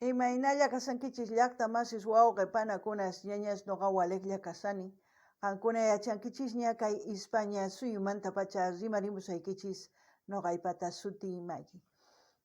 Imaynalla kashankichis llaqta masis wawqe panakunas ñañas noqa walejlla kashani. Qankuna yachankichisña kay Ispaña suyumantapacha rimarimusaykichis noqaypata sutiy Maggie.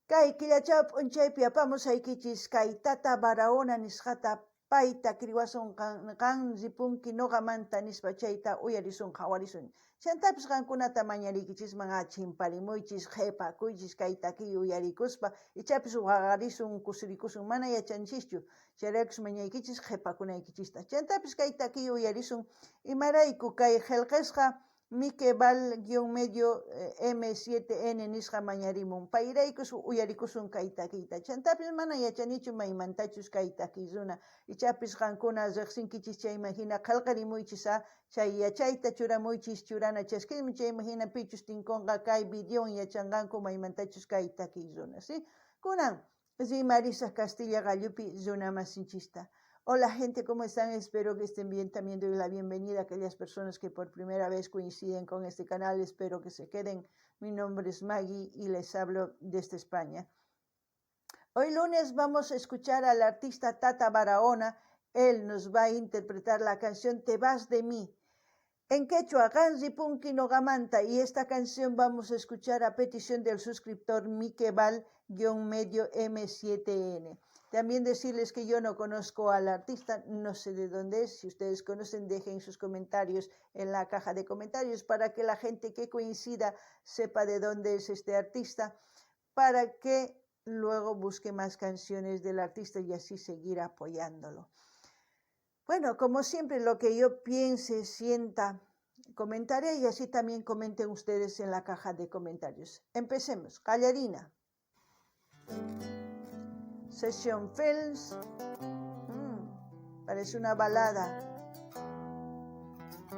Kay killachaw p'unchaypi apamusaykichis kay Tata Barahona nisqata payta kiriwasun qan ripunki noqamanta nispa chayta uyarisun qhawarisun. Chantapis qankunata mañariykichisman a chimparimuychis qhepakuychis kay takiy uyarikuspa ichapis waqarisun kusirikusun mana yachanchischu chayraykus mañaykichis qhepakunaykichista. Chantapis kay takiy uyarisun imarayku kay qhelqesqa Mike Val-medio M7N nisqa mañarimun payraykus uyarikusun kay takiyta. Chantapis mana yachanichu maymantachus kay takiy runa ichapis qankuna rejsinkichis chayman hina qhelqarimuychis a chay yachayta churamuychis churana chaskismi chayman hina pichus tinkonqa kay videon yachanqanku maymantachus kay takiy runa. ¿Sí? Kunan rimarisaj Castilla qallupi runa masinchista. Hola gente, ¿cómo están? Espero que estén bien. También doy la bienvenida a aquellas personas que por primera vez coinciden con este canal. Espero que se queden. Mi nombre es Maggie y les hablo desde España. Hoy lunes vamos a escuchar al artista Tata Barahona. Él nos va a interpretar la canción Te vas de mí. En quechua, Qan ripunki noqamanta. Y esta canción vamos a escuchar a petición del suscriptor Mike Val-medio M7N. También decirles que yo no conozco al artista, no sé de dónde es. Si ustedes conocen, dejen sus comentarios en la caja de comentarios para que la gente que coincida sepa de dónde es este artista, para que luego busque más canciones del artista y así seguir apoyándolo. Bueno, como siempre, lo que yo piense, sienta, comentaré y así también comenten ustedes en la caja de comentarios. Empecemos. Qallarina. Session Films. Parece una balada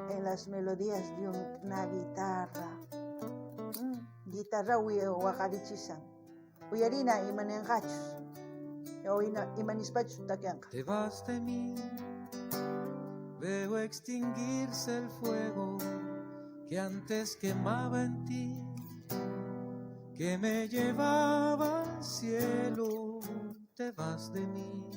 en las melodías de una guitarra. Guitarra waqarichishan. Uyarina imanenqachus. Imanispachus takianqa. Te vas de mí, veo extinguirse el fuego que antes quemaba en ti, que me llevaba al cielo. Te vas de mí.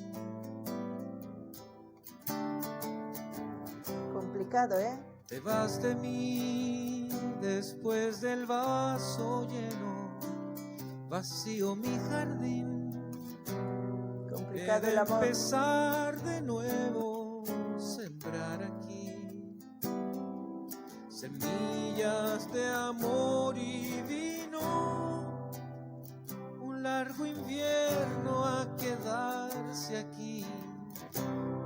Complicado, ¿eh? Te vas de mí después del vaso lleno, vacío mi jardín. Complicado He de el amor. empezar de nuevo, sembrar aquí semillas de amor y vino. Un largo invierno a quedarse aquí.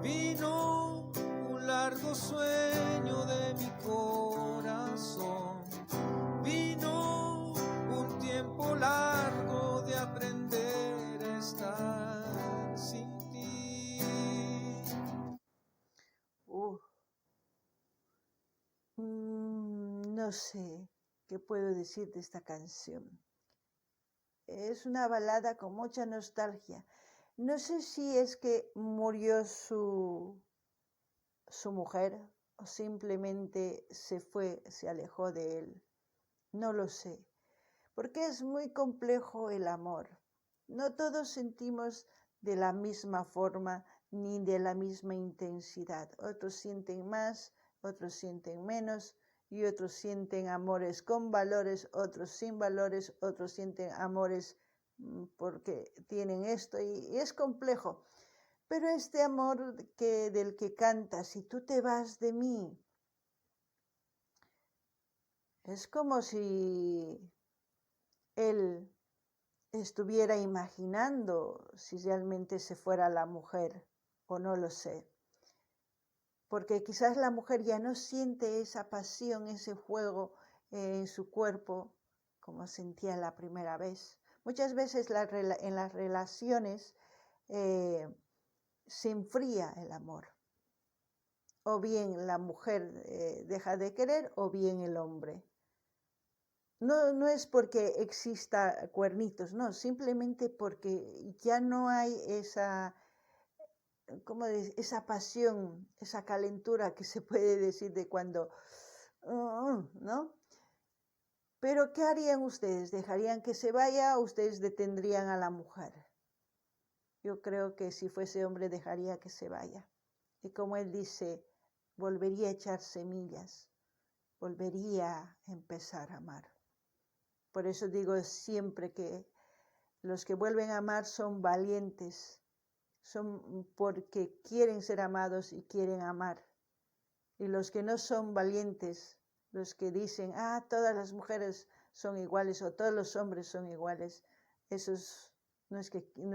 Vino un largo sueño de mi corazón. Vino un tiempo largo de aprender a estar sin ti. No sé qué puedo decir de esta canción. Es una balada con mucha nostalgia. No sé si es que murió su mujer o simplemente se fue, se alejó de él. No lo sé, porque es muy complejo el amor. No todos sentimos de la misma forma ni de la misma intensidad. Otros sienten más, otros sienten menos y otros sienten amores con valores, otros sin valores, otros sienten amores porque tienen esto y es complejo. Pero este amor del que canta, si tú te vas de mí, es como si él estuviera imaginando si realmente se fuera la mujer o no lo sé. Porque quizás la mujer ya no siente esa pasión, ese fuego en su cuerpo como sentía la primera vez. Muchas veces en las relaciones se enfría el amor. O bien la mujer deja de querer o bien el hombre. No, no es porque exista cuernitos, no, simplemente porque ya no hay esa, ¿cómo decir? Esa pasión, esa calentura que se puede decir de cuando, ¿no? Pero ¿qué harían ustedes? ¿Dejarían que se vaya o ustedes detendrían a la mujer? Yo creo que si fuese hombre dejaría que se vaya. Y como él dice, volvería a echar semillas, volvería a empezar a amar. Por eso digo siempre que los que vuelven a amar son valientes, son porque quieren ser amados y quieren amar. Y los que no son valientes, los que dicen, ah, todas las mujeres son iguales o todos los hombres son iguales, esos no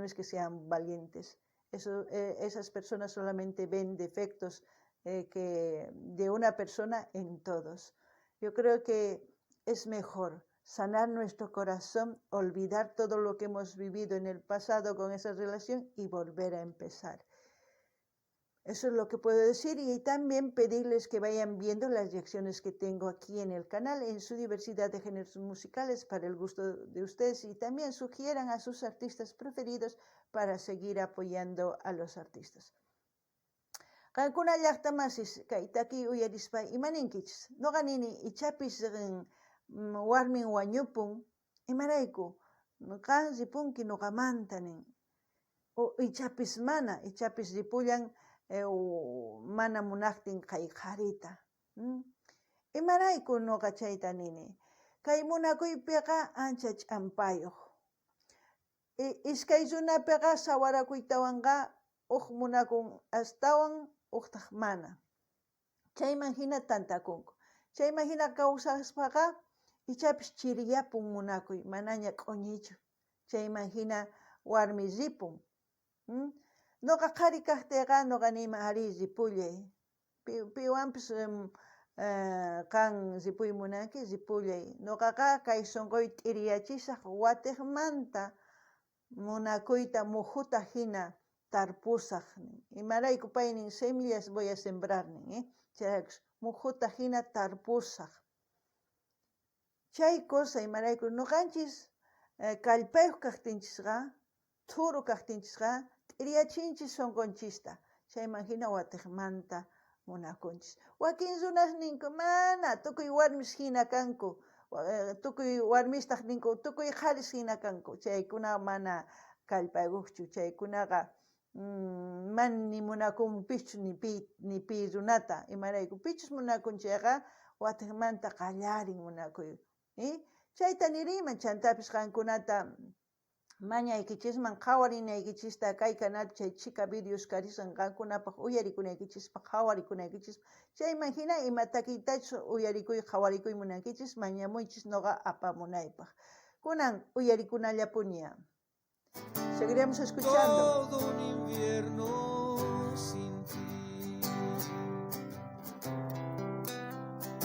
es que sean valientes. Esas personas solamente ven defectos que de una persona en todos. Yo creo que es mejor sanar nuestro corazón, olvidar todo lo que hemos vivido en el pasado con esa relación y volver a empezar. Eso es lo que puedo decir y también pedirles que vayan viendo las reacciones que tengo aquí en el canal en su diversidad de géneros musicales para el gusto de ustedes y también sugieran a sus artistas preferidos para seguir apoyando a los artistas. Qankuna llaqta masis kay taki uyarispa imaninkichis? Noqa nini ichapis warmin wañupun, imarayku qan ripunki noqamanta nin. O ichapis mana, ichapis ripullan mana munaqtin kay qharita. Imarayku noqa chayta nini? Kay munakuypiqa ancha ch'ampayuq. Iskay runapiqa sawarakuytawanqa uj munakun astawan uqtaq mana. Chayman hina tantakunku. Chayman hina kawsaspaqa ichapis chiriyapun munakuy, manaña q'uñichu. Chayman hina warmi ripun. Noqa qhari kaqtiyqa noqa niyman ari ripullay. Piwanpis qan ripuy munanki ripullay. Noqaqa kay sunquy t'iriyachisaq watiqmanta munakuyta mujuta hina tarpusaq. Imarayku pay nin semillas voy a sembrar nin, eh? Chayraykus mujuta hina tarpusaq. Chay cosa imarayku noqanchis kallpayuq kaqtinchisqa, thuru kaqtinchisqa t'iriyachinchis sunqunchista. Chayman hina watiqmanta munakunchis. Wakin runas ninku mana tukuy warmis hina kanku, tukuy warmistaq ninku tukuy qharis hina kanku. Chaykuna mana kallpayuqchu, chaykunaqa mana ni munakunpischu ni pi runata. Imarayku pichus munakun chayqa watiqmanta qallarin munakuy. Chayta niriyman chantapis qankunata mañaykichisman qhawarinaykichista kay canal chay chhika videos karisqan qankunapaq uyarikunaykichispaq qhawarikunaykichispa chayman hina ima takiytachus uyarikuy qhawarikuy munankichis mañamuychis noqa apamunaypaq. Kunan uyarikunallapuni. Seguiremos escuchando. Todo un invierno sin ti.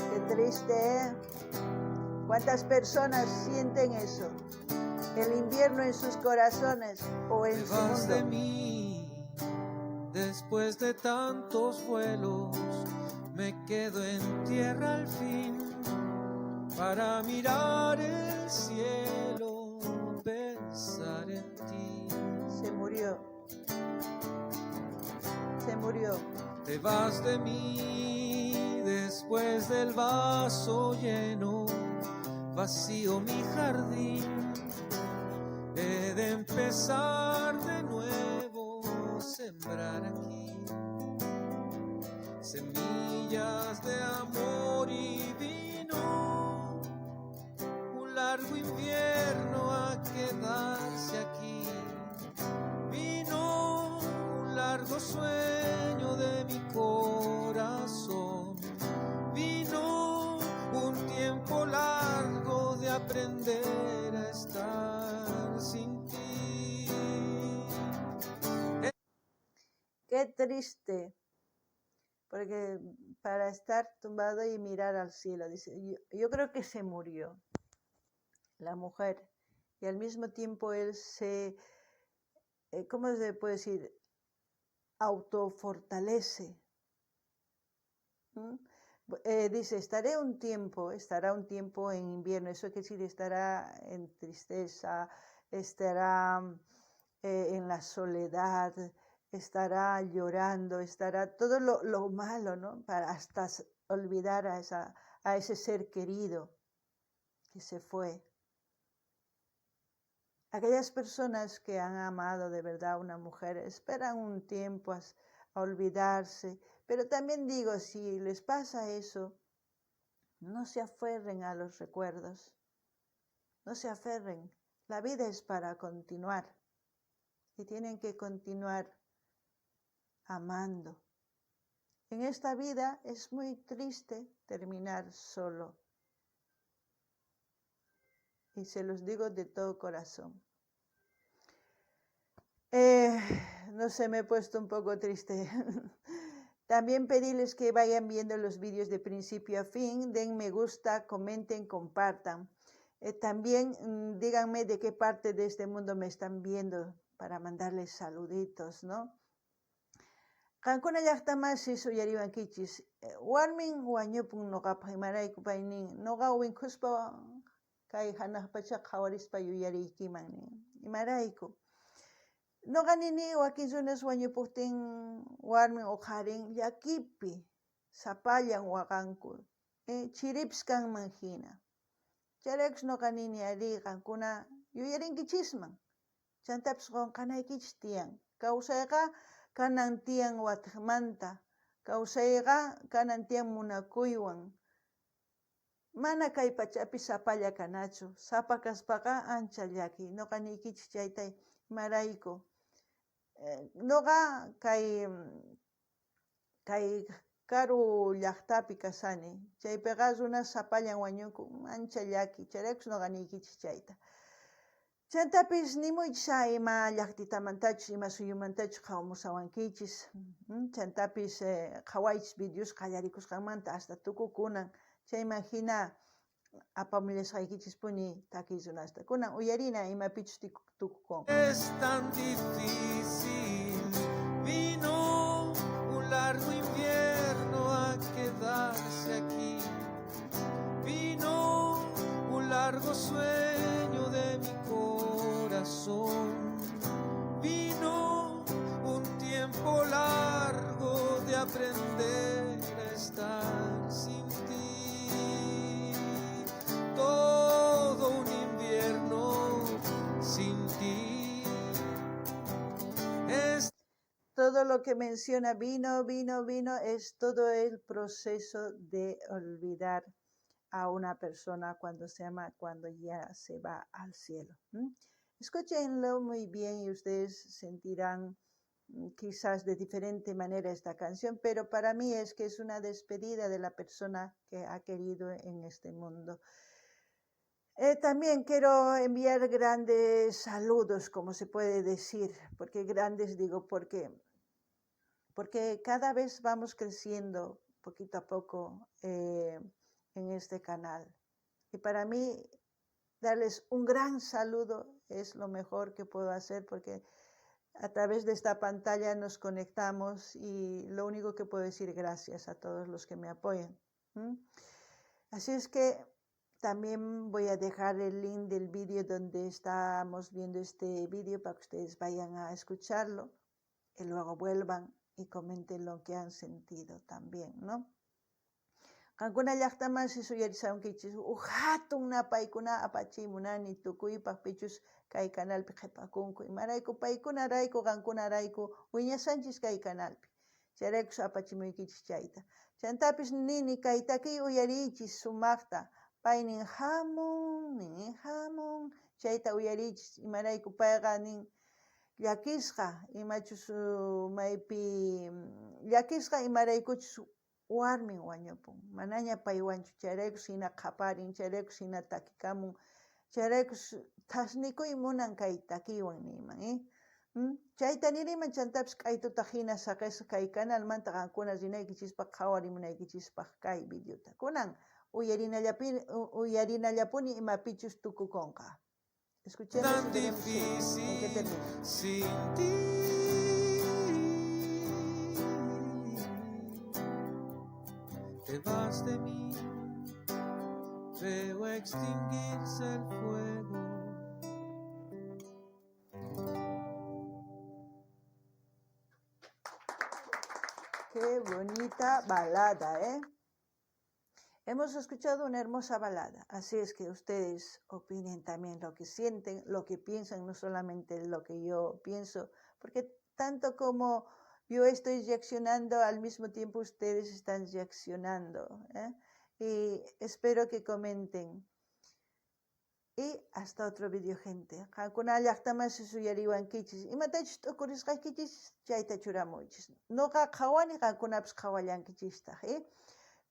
Qué triste, ¿eh? ¿Cuántas personas sienten eso? El invierno en sus corazones o en Te su vas de mundo. mí después de tantos vuelos, me quedo en tierra al fin para mirar el cielo, pensar en ti. Se murió. Se murió. Te vas de mí después del vaso lleno, vacío mi jardín. He de empezar de nuevo, sembrar aquí semillas de amor y vino. Un largo invierno a quedarse aquí. Vino un largo sueño de mi corazón. Vino un tiempo largo de aprender a estar sin ti. Qué triste, porque para estar tumbado y mirar al cielo, dice, yo creo que se murió la mujer y al mismo tiempo él se, ¿cómo se puede decir? Autofortalece. Dice, estaré un tiempo, estará un tiempo en invierno, eso quiere decir estará en tristeza, estará en la soledad, estará llorando, estará todo lo malo, ¿no? Para hasta olvidar a ese ser querido que se fue. Aquellas personas que han amado de verdad a una mujer esperan un tiempo a olvidarse, pero también digo, si les pasa eso, no se aferren a los recuerdos, no se aferren. La vida es para continuar y tienen que continuar amando. En esta vida es muy triste terminar solo. Y se los digo de todo corazón. No sé, me he puesto un poco triste. También pedirles que vayan viendo los vídeos de principio a fin, den me gusta, comenten, compartan. También díganme de qué parte de este mundo me están viendo para mandarles saluditos, ¿no? Qankuna llaqta masis uyariwankichis, warmin wañupun noqapaq imarayku pay nin, noqa winkhuspa kay hanaq pacha qhawarispa yuyariykiman nin, imarayku. Noqa nini wakin runas wañupuqtin warmin uqharin llakipi sapallan waqanku, chiripis kanman hina. Chayraykus noqa nini ari qankuna yuyarinkichisman, chantapis qunqanaykichis tiyan. Kawsayqa kanan tiyan watiqmanta, kawsayqa kanan tiyan munakuywan. Mana kay pachapi sapalla kanachu, sapa kaspaqa ancha llaki. Noqa niykichis chayta imarayku. Noqa kay karu llaqtapi kasani, chaypiqa runas sapallan wañunku, ancha llaki, chayraykus noqa niykichis chayta. Chantapis nimuychis ima llaqtitamantachus, ima suyumantachus qhawamushawankichis, chantapis qhawaychis videos qallarikusqanmanta hasta tukukunan, chayman hina apamullasqaykichispuni takiy runasta. Kunan uyarina imapichus tukukunqa. Es tan difícil, vino un largo invierno a quedarse aquí, vino un largo sueño de mi corazón, vino un tiempo largo de aprender a estar sin ti, todo un invierno sin ti. Es Todo lo que menciona vino, vino, vino, es todo el proceso de olvidar a una persona cuando se ama, cuando ya se va al cielo. Escúchenlo muy bien y ustedes sentirán quizás de diferente manera esta canción, pero para mí es que es una despedida de la persona que ha querido en este mundo. También quiero enviar grandes saludos, como se puede decir, porque grandes digo porque cada vez vamos creciendo poquito a poco en este canal. Y para mí, darles un gran saludo es lo mejor que puedo hacer, porque a través de esta pantalla nos conectamos y lo único que puedo decir gracias a todos los que me apoyan. Así es que también voy a dejar el link del vídeo donde estamos viendo este vídeo para que ustedes vayan a escucharlo y luego vuelvan y comenten lo que han sentido también, ¿no? Qankuna llaqta masis uyarishawankichis, uj hatun napaykuna apachiy munani tukuypaq pichus kay canalpi qhipakunku, imarayku paykunarayku qankunarayku wiñasanchis kay canalpi, chayraykus apachimuykichis chayta. Chantapis nini kay takiy uyariychis sumaqta, paynin hamun, nin hamun, chayta uyariychis, imarayku payqa nin llakisqa, imachus maypi llakisqa imaraykuchus warmin wañupun, manaña paywanchu, chayraykus hina qhaparin, chayraykus hina takikamun, chayraykus thasnikuy munan kay takiywan niyman, Chayta niriman chantapis k'aytuta hina saqesqa kay canalmanta qankuna rinaykichispaq qhawarimunaykichispaq kay videota. Kunan uyarinallapuni imapichus tukukunqa. Escuchemos Tan y veremos en qué difícil termina. sin ti. Te vas de mí, veo extinguirse el fuego. Qué bonita balada. Hemos escuchado una hermosa balada, así es que ustedes opinen también lo que sienten, lo que piensan, no solamente lo que yo pienso, porque tanto como yo estoy reaccionando, al mismo tiempo ustedes están reaccionando, ¿eh? Y espero que comenten. Y hasta otro video, gente. Qankuna llaqtamasi suyariwankichis. Imatachus t'ukurisqaykichis chayta churamuychis. Noqa qhawani qankunapis qhawallankichistaq, ¿eh?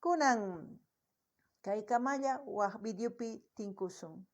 Kunan kaykamalla waj videopi tinkusun.